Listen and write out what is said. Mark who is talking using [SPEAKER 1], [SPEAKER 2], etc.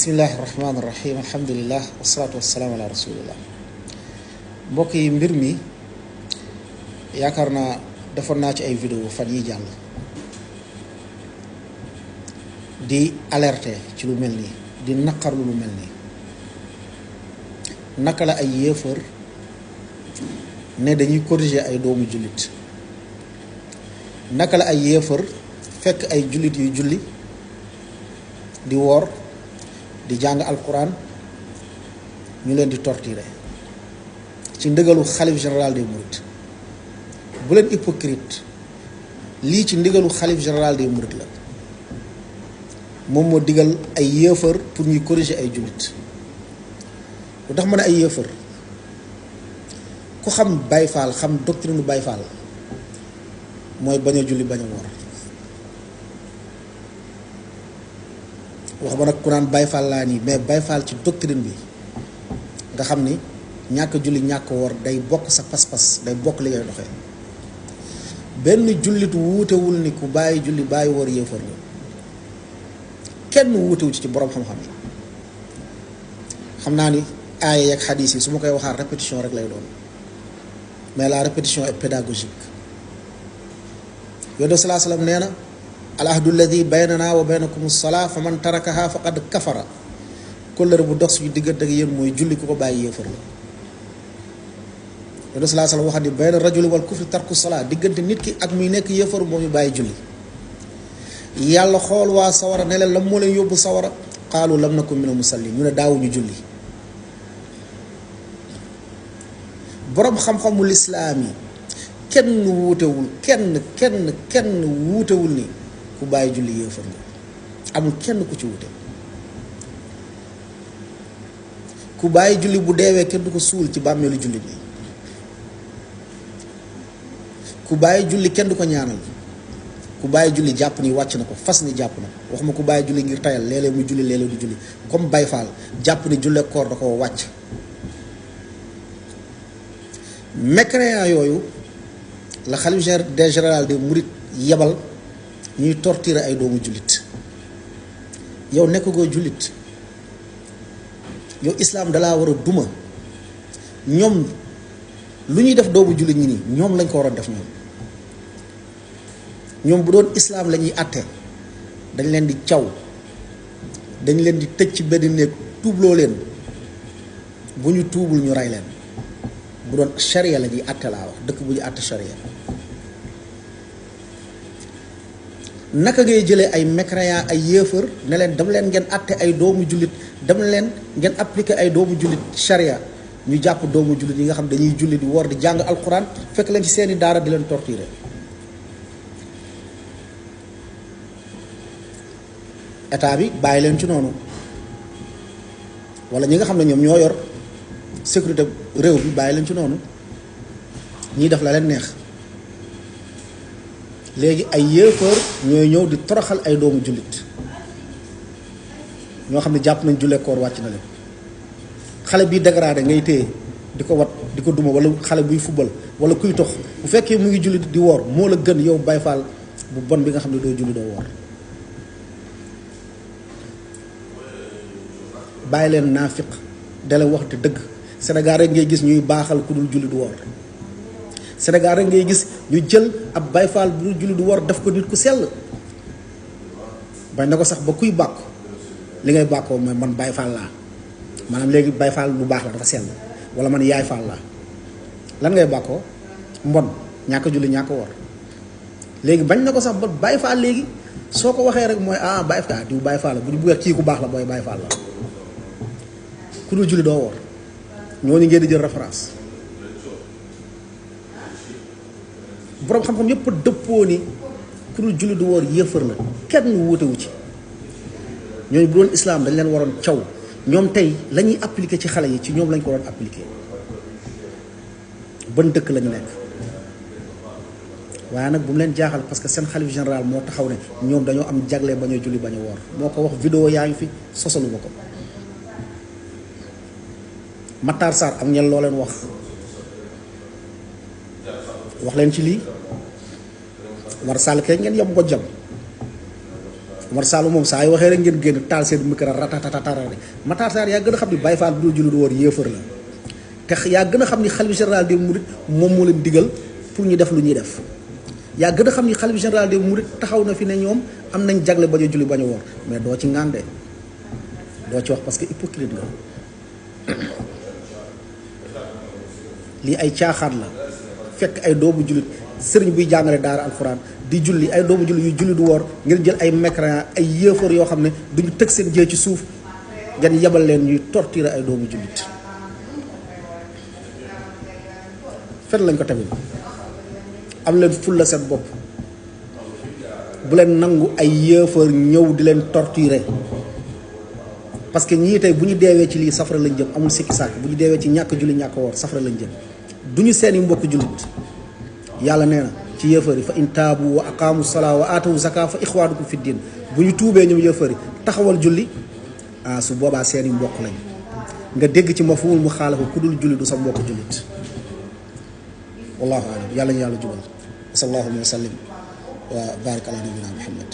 [SPEAKER 1] bismillahi rahmaani rahim alhamdulillah wasalaatu wasalaamu ala rasulillah. mbokk yi, mbir mi yaakaar naa defoon naa ci ay vidéo fan yi jàll di alerter ci lu mel nii, di naqarlu lu mel nii. naka la ay yéefar ne dañuy corriger ay doomu jullit, naka la ay yéefar fekk ay jullit yu julli di woor di jàng alquran ñu leen di torturer ci ndigalu xalif général des mourides. bu leen hypocrite, lii ci ndigalu xalif général des mourides la. moom moo digal ay yéefar pour ñuy corriger ay jullit. lu tax ma ne ay yéefar, ku xam Baye Fall xam doctrine Baye Fall mooy bañ a julli bañ a woor. wax ba nag ku naan Baye Fall laa nii, mais Baye Fall ci doctrine bi nga xam ni ñàkk julli ñàkk woor day bokk sa pas-pas, day bokk li ngay doxee. benn jullit wuutewul ni ku bàyyi julli bàyyi woor yéefar la, kenn wuutewu ci borom xam-xam yi. xam naa ni aaya yeeg xadiis yi su ma koy waxaat répétition rek lay doon, mais la répétition est pédagogique. yonent bi salaa salaam nee na al ahdu alladi baynana wa baynakum salaa fa man tarakaha faqad kafara. kóllëre bu dox suñu diggante ak yéen mooy julli ku ko bàyyi yéefar la. yonent bi salaa salaam wax ni bayna rajuli wal kufri tarku salaa, diggante nit ki ak muy nekk yéefar moom ñu bàyyi julli. yàlla xool waa sawara ne leen lan moo leen yóbbu sawara, qaalu lam nakun mina musallin, ñu ne daawuñu julli. boroom xam-xamu lislaam yi kenn wuutewul kenn wuutewul ni ku bàyyi julli yéefar nga. amul kenn ku ci wuute. ku bàyyi julli bu deewee kenn du ko suul ci bàmmeelu jullit bi. ku bàyyi julli kenn du ko ñaanal. ku bàyyi julli jàpp ni wàcc na ko, fas ni jàpp na ko. waxuma ku bàyyi julli ngir tayal, léeg-léeg muy julli léeg-léeg du julli, comme Baye Fall jàpp ni julle koor da ko wàcc. mécréant yooyu la xalif général des mourides yebal ñuy torturer ay doomu jullit. yow nekk goo jullit, yow islaam dalaa war a duma. ñoom lu ñuy def doomu jullit ñi nii ñoom lañ ko war a def. ñoom bu doon islaam la ñuy àtte dañ leen di caw, dañ leen di tëj ci benn néeg tuubloo leen, bu ñu tuubul ñu rey leen. bu doon charia la ñuy àtte laa wax, dëkk bu ñu àtte charia. naka ngay jëlee ay mécréant ay yéefar ne leen dama leen ngeen àtte ay doomu jullit, dama leen ngeen appliquer ay doomu jullit charia, ñu jàpp doomu jullit yi nga xam dañuy julli di woor di jàng alquran fekk leen ci seeni daara di leen torturer. état bi bàyyi leen ci noonu, wala ñi nga xam ne ñoom ñoo yor sécurité réew bi bàyyi leen ci noonu, ñiy def la leen neex. léegi ay yéefar ñooy ñëw di toroxal ay doomu jullit ñoo xam ne jàpp nañ jullee koor wàcc na leen. xale bii dégradé ngay téye di ko wat di ko duma, wala xale buy fubal wala kuy tox, bu fekkee mu ngi julli di woor moo la gën yow Baye Fall bu bon bi nga xam ne doo julli doo woor. bàyyi leen naafiq, dala waxte dëgg. Sénégal rek ngay gis ñuy baaxal ku dul julli du woor. Sénégal rek ngay gis ñu jël ab Baye Fall bu dul julli du woor def ko nit ku sell. bañ na ko sax ba kuy bàkku li ngay bàkkoo mooy man Baye Fall laa, maanaam léegi Baye Fall bu baax la dafa sell, wala man Yaay Fall laa. lan ngay bàkkoo? mbon, ñàkk julli ñàkk woor. léegi bañ na ko sax ba Baye Fall léegi soo ko waxee rek mooy Baye Fall diw Baye Fall la, bu ñu buggee kii ku baax la booy Baye Fall la. ku dul julli doo woor, ñooñu ngeen di jël référence. boroom xam-xam yépp dëppoo ni ku dul julli du woor yéefar la, kenn wuutewu ci. ñooñu bu doon islaam dañ leen waroon caw. ñoom tey la ñuy appliquer ci xale yi ci ñoom lañ ko doon appliquer. ban dëkk lañu nekk. waaye nag bu mu leen jaaxal, parce que seen xalif général moo taxaw ne ñoom dañoo am jagle bañ a julli bañ a woor. moo ko wax, vidéo yaa ngi fi, sosaluma ko. Matar Sarr am ngeen loo leen wax leen ci lii. War Sall kay ngeen yem ko jam Omar Sall moom saa yu waxee rek ngeen génn taal seen micro ratatatatara Matar Sarr yaa gën a xam ni Baye Fall bu dul julli du woor yéefar la te yaa gën a xam ni xalifa général des mourides moom moo leen digal pour ñu def lu ñuy def yaa gën a xam ni xalifa général des mourides taxaw na fi ne ñoom am nañ jagle bañ a julli bañ a woor mais doo ci ngànde doo ci wax parce que hypocrite nga lii ay caaxaan la fekk ay doomu jullit sëriñ buy jàngale daara alxuraan di julli ay doomu jullit yu julli du woor ngeen jël ay mécréant ay yéefar yoo xam ne duñu tëg seen jë ci suuf ngeen yebal leen ñuy torturer ay doomu jullit fen lañ ko tamit am leen fulla seen bopp bu leen nangu ay yéefar ñëw di leen torturer parce que ñii tey bu ñu deewee ci lii safara lañ jëm amul sikki sàkk bu ñu deewee ci ñàkk julli ñàkk woor safara lañ jëm du ñu seeni mbokk jullit yàlla nee na ci yéefar yi fa in taabu wa aqaamu salaa wa aatawu zaka fa ixwaanukum fi diin bu ñu tuubee ñoom yéefar yi taxawal julli su boobaa seeni mbokk lañ nga dégg ci mafhumul muxaalafa ku dul julli du sa mbokk jullit wallahu alam yàlla ñu yàlla jubal sallallahu wa sallim wa barik ala nabina muhammad